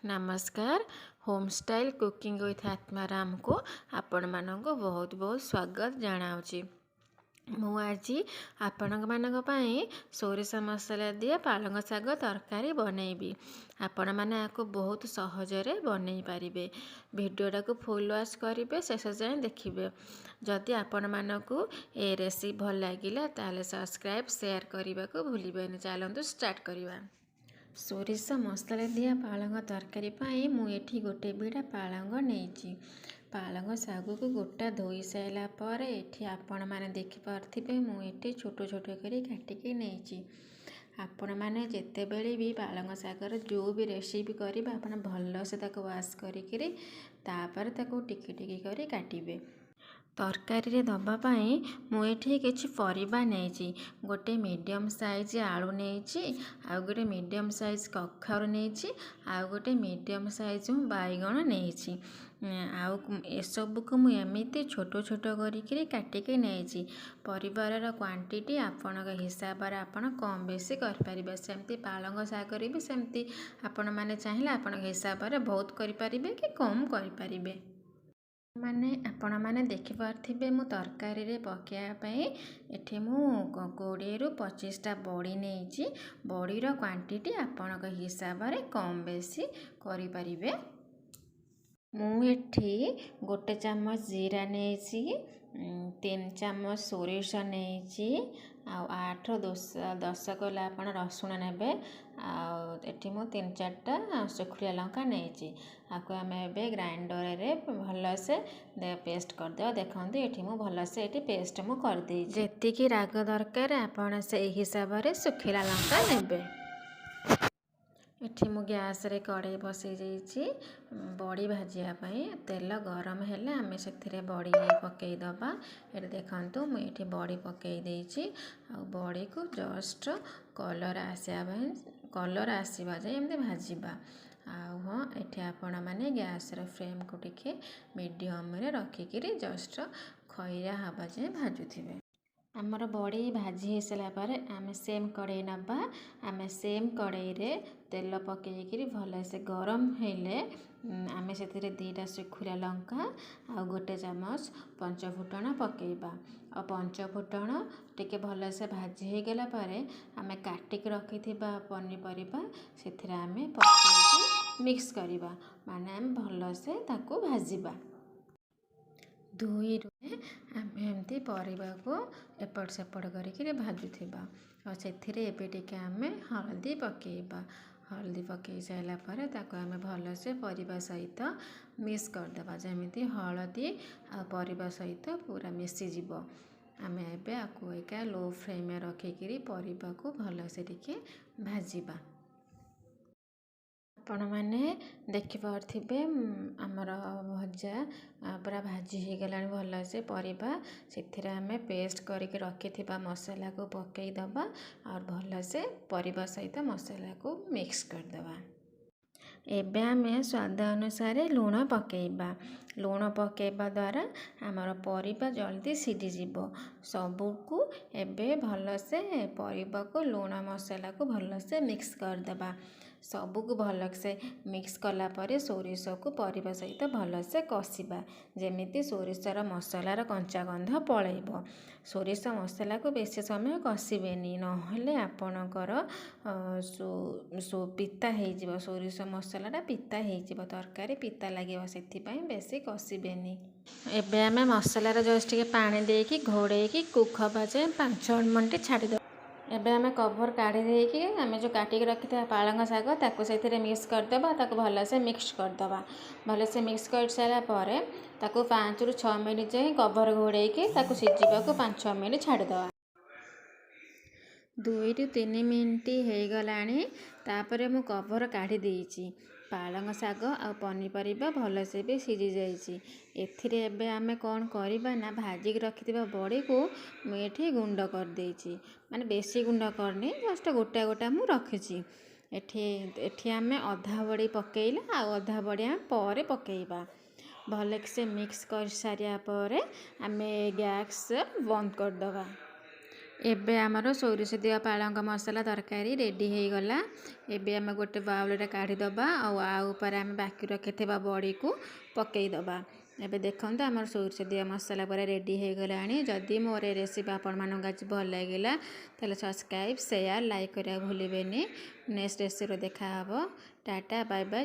ନମସ୍କାର, home style cooking with ଆତ୍ମାରାମକୁ ଆପଣମାନଙ୍କୁ ବହୁତ ବହୁତ ସ୍ୱାଗତ ଜଣାଉଛି। ମୁଁ ଆଜି ଆପଣମାନଙ୍କ ପାଇଁ ସୋରିଷ ମସଲା ଦିଆ ପାଳଙ୍ଗ ଶାଗ ତରକାରୀ ବନେଇବି। ଆପଣମାନେ ଏହାକୁ ବହୁତ ସହଜରେ ବନେଇ ପାରିବେ। ଭିଡ଼ିଓଟାକୁ ଫୁଲ୍ ୱାଚ୍ କରିବେ, ଶେଷ ଯାଏଁ ଦେଖିବେ। ଯଦି ଆପଣମାନଙ୍କୁ ଏ ରେସିପି ଭଲ ଲାଗିଲା, ତାହେଲେ ସବସ୍କ୍ରାଇବ୍, ସେୟାର କରିବାକୁ ଭୁଲିବେନି। ଚାଲନ୍ତୁ ଷ୍ଟାର୍ଟ କରିବା। ସୋରିଷ ମସଲା ଦିଆ ପାଳଙ୍ଗ ତରକାରୀ ପାଇଁ ମୁଁ ଏଠି ଗୋଟେ ବିଡ଼ା ପାଳଙ୍ଗ ନେଇଛି। ପାଳଙ୍ଗ ଶାଗକୁ ଗୋଟା ଧୋଇ ସାରିଲା ପରେ ଏଠି ଆପଣମାନେ ଦେଖିପାରୁଥିବେ, ମୁଁ ଏଠି ଛୋଟ ଛୋଟ କରି କାଟିକି ନେଇଛି। ଆପଣମାନେ ଯେତେବେଳେ ବି ପାଳଙ୍ଗ ଶାଗର ଯେଉଁ ବି ରେସିପି କରିବେ, ଆପଣ ଭଲସେ ତାକୁ ୱାଶ୍ କରିକିରି ତାପରେ ତାକୁ ଟିକି ଟିକି କରି କାଟିବେ। ତରକାରୀରେ ଦେବା ପାଇଁ ମୁଁ ଏଠି କିଛି ପରିବା ନେଇଛି। ଗୋଟେ ମିଡ଼ିୟମ୍ ସାଇଜ୍ ଆଳୁ ନେଇଛି, ଆଉ ଗୋଟେ ମିଡ଼ିୟମ୍ ସାଇଜ୍ କଖାରୁ ନେଇଛି, ଆଉ ଗୋଟେ ମିଡ଼ିୟମ୍ ସାଇଜ୍ ମୁଁ ବାଇଗଣ ନେଇଛି। ଆଉ ଏସବୁକୁ ମୁଁ ଏମିତି ଛୋଟ ଛୋଟ କରିକିରି କାଟିକି ନେଇଛି। ପରିବାର କ୍ୱାଣ୍ଟିଟି ଆପଣଙ୍କ ହିସାବରେ ଆପଣ କମ୍ ବେଶୀ କରିପାରିବେ। ସେମିତି ପାଳଙ୍ଗ ଶାଗରେ ବି ସେମିତି ଆପଣମାନେ ଚାହିଁଲେ ଆପଣଙ୍କ ହିସାବରେ ବହୁତ କରିପାରିବେ କି କମ୍ କରିପାରିବେ। ମାନେ ଆପଣମାନେ ଦେଖିପାରୁଥିବେ, ମୁଁ ତରକାରୀରେ ପକାଇବା ପାଇଁ ଏଠି ମୁଁ 20ରୁ 25ଟା ବଡ଼ି ନେଇଛି। ବଡ଼ିର କ୍ୱାଣ୍ଟିଟି ଆପଣଙ୍କ ହିସାବରେ କମ୍ ବେଶୀ କରିପାରିବେ। ମୁଁ ଏଠି ଗୋଟେ ଚାମଚ ଜିରା ନେଇଛି, 3 ଚାମଚ ସୋରିଷ ନେଇଛି, ଆଉ 8 10 କଲା ଆପଣ ରସୁଣ ନେବେ। ଆଉ ଏଠି ମୁଁ ତିନି ଚାରିଟା ଶୁଖିଲା ଲଙ୍କା ନେଇଛି। ଆକୁ ଆମେ ଏବେ ଗ୍ରାଇଣ୍ଡରରେ ଭଲସେ ପେଷ୍ଟ କରିଦେବା। ଦେଖନ୍ତୁ, ଏଠି ମୁଁ ଭଲସେ ଏଠି ପେଷ୍ଟ ମୁଁ କରିଦେଇଛି। ଯେତିକି ରାଗ ଦରକାର, ଆପଣ ସେଇ ହିସାବରେ ଶୁଖିଲା ଲଙ୍କା ନେବେ। ଏଠି ମୁଁ ଗ୍ୟାସରେ କଡ଼େଇ ବସେଇ ଦେଇଛି ବଡ଼ି ଭାଜିବା ପାଇଁ। ତେଲ ଗରମ ହେଲେ ଆମେ ସେଥିରେ ବଡ଼ି ପକାଇଦେବା। ଏଠି ଦେଖନ୍ତୁ, ମୁଁ ଏଠି ବଡ଼ି ପକାଇ ଦେଇଛି। ଆଉ ବଡ଼ିକୁ ଜଷ୍ଟ କଲର୍ ଆସିବା ପାଇଁ, କଲର୍ ଆସିବା ଯାଏ ଏମିତି ଭାଜିବା। ଆଉ ହଁ, ଏଠି ଆପଣମାନେ ଗ୍ୟାସ୍ର ଫ୍ଲେମ୍କୁ ଟିକେ ମିଡ଼ିୟମରେ ରଖିକିରି ଜଷ୍ଟ ଖଇରା ହେବା ଯାଏଁ ଭାଜୁଥିବେ। ଆମର ବଡ଼ି ଭାଜି ହେଇସାରିଲା ପରେ ଆମେ ସେମ୍ କଡ଼େଇ ନେବା। ଆମେ ସେମ୍ କଡ଼େଇରେ ତେଲ ପକାଇକିରି ଭଲସେ ଗରମ ହେଲେ ଆମେ ସେଥିରେ 2ଟା ଶୁଖିଲା ଲଙ୍କା ଆଉ ଗୋଟେ ଚାମଚ ପଞ୍ଚଫୁଟଣ ପକାଇବା। ଆଉ ପଞ୍ଚଫୁଟଣ ଟିକେ ଭଲସେ ଭାଜି ହେଇଗଲା ପରେ ଆମେ କାଟିକି ରଖିଥିବା ପନିପରିବା ସେଥିରେ ଆମେ ପକାଇକି ମିକ୍ସ କରିବା, ମାନେ ଆମେ ଭଲସେ ତାକୁ ଭାଜିବା। ଦୁଇରୁ ଆମେ ଏମିତି ପରିବାକୁ ଏପଟ ସେପଟ କରିକିରି ଭାଜୁଥିବା। ଆଉ ସେଥିରେ ଏବେ ଟିକେ ଆମେ ହଳଦୀ ପକାଇବା। ହଳଦୀ ପକାଇ ସାରିଲା ପରେ ତାକୁ ଆମେ ଭଲସେ ପରିବା ସହିତ ମିକ୍ସ କରିଦେବା, ଯେମିତି ହଳଦୀ ଆଉ ପରିବା ସହିତ ପୁରା ମିଶିଯିବ। ଆମେ ଏବେ ଆକୁ ଏକା ଲୋ ଫ୍ଲେମ୍ରେ ରଖିକିରି ପରିବାକୁ ଭଲସେ ଟିକେ ଭାଜିବା। ଆପଣମାନେ ଦେଖିପାରୁଥିବେ, ଆମର ଭଜା ପୁରା ଭାଜି ହେଇଗଲାଣି ଭଲସେ ପରିବା। ସେଥିରେ ଆମେ ପେଷ୍ଟ କରିକି ରଖିଥିବା ମସଲାକୁ ପକାଇଦେବା ଆଉ ଭଲସେ ପରିବା ସହିତ ମସଲାକୁ ମିକ୍ସ କରିଦେବା। ଏବେ ଆମେ ସ୍ୱାଦ ଅନୁସାରେ ଲୁଣ ପକାଇବା। ଲୁଣ ପକାଇବା ଦ୍ୱାରା ଆମର ପରିବା ଜଲ୍ଦି ସିଝିଯିବ। ସବୁକୁ ଏବେ ଭଲସେ ପରିବାକୁ, ଲୁଣ, ମସଲାକୁ ଭଲସେ ମିକ୍ସ କରିଦେବା। ସବୁକୁ ଭଲସେ ମିକ୍ସ କଲା ପରେ ସୋରିଷକୁ ପରିବା ସହିତ ଭଲସେ କଷିବା, ଯେମିତି ସୋରିଷର ମସଲାର କଞ୍ଚା ଗନ୍ଧ ପଳେଇବ। ସୋରିଷ ମସଲାକୁ ବେଶୀ ସମୟ କଷିବେନି, ନହେଲେ ଆପଣଙ୍କର ପିତା ହେଇଯିବ। ସୋରିଷ ମସଲାଟା ପିତା ହେଇଯିବ, ତରକାରୀ ପିତା ଲାଗିବ। ସେଥିପାଇଁ ବେଶୀ କଷିବେନି। ଏବେ ଆମେ ମସଲାରେ ଜଷ୍ଟ ଟିକେ ପାଣି ଦେଇକି ଘୋଡ଼େଇକି କୁକ୍ ହେବା ଯାଏଁ 5 ମିନିଟ୍ ଛାଡ଼ିଦେବା। ଏବେ ଆମେ କଭର୍ କାଢ଼ି ଦେଇକି ଆମେ ଯେଉଁ କାଟିକି ରଖିଥିବା ପାଳଙ୍ଗ ଶାଗ, ତାକୁ ସେଥିରେ ମିକ୍ସ କରିଦେବା। ତାକୁ ଭଲସେ ମିକ୍ସ କରିଦେବା। ଭଲସେ ମିକ୍ସ କରିସାରିଲା ପରେ ତାକୁ 5ରୁ 6 ମିନିଟ୍ ଯାଏଁ କଭର୍ ଘୋଡ଼େଇକି ତାକୁ ସିଝିବାକୁ 5-6 ମିନିଟ୍ ଛାଡ଼ିଦେବା। 2ରୁ 3 ମିନିଟ୍ ହେଇଗଲାଣି, ତାପରେ ମୁଁ କଭର୍ କାଢ଼ି ଦେଇଛି। ପାଳଙ୍ଗ ଶାଗ ଆଉ ପନିପରିବା ଭଲସେ ବି ସିଝି ଯାଇଛି। ଏଥିରେ ଏବେ ଆମେ କ'ଣ କରିବା ନା, ଭାଜିକି ରଖିଥିବା ବଡ଼ିକୁ ମୁଁ ଏଠି ଗୁଣ୍ଡ କରିଦେଇଛି। ମାନେ ବେଶୀ ଗୁଣ୍ଡ କରିନି, ଜଷ୍ଟ ଗୋଟା ଗୋଟା ମୁଁ ରଖିଛି। ଏଠି ଆମେ ଅଧା ବଡ଼ି ପକାଇଲେ, ଆଉ ଅଧା ବଡ଼ି ଆମେ ପରେ ପକାଇବା। ଭଲକି ସେ ମିକ୍ସ କରିସାରିବା ପରେ ଆମେ ଗ୍ୟାସ୍ ବନ୍ଦ କରିଦେବା। ଏବେ ଆମର ସୋରିଷ ଦିଆ ପାଳଙ୍ଗ ମସଲା ତରକାରୀ ରେଡ଼ି ହେଇଗଲା। ଏବେ ଆମେ ଗୋଟେ ବାଉଲରେ କାଢ଼ିଦେବା ଆଉ ଉପରେ ଆମେ ବାକି ରଖିଥିବା ବଡ଼ିକୁ ପକାଇଦେବା। ଏବେ ଦେଖନ୍ତୁ, ଆମର ସୋରିଷ ଦିଆ ମସଲା ପୁରା ରେଡ଼ି ହେଇଗଲାଣି। ଯଦି ମୋର ଏ ରେସିପି ଆପଣମାନଙ୍କୁ ଆଜି ଭଲ ଲାଗିଲା, ତାହେଲେ ସବସ୍କ୍ରାଇବ୍, ସେୟାର, ଲାଇକ୍ କରିବାକୁ ଭୁଲିବେନି। ନେକ୍ସଟ ରେସିପିରେ ଦେଖାହେବ। Tata, bye bye.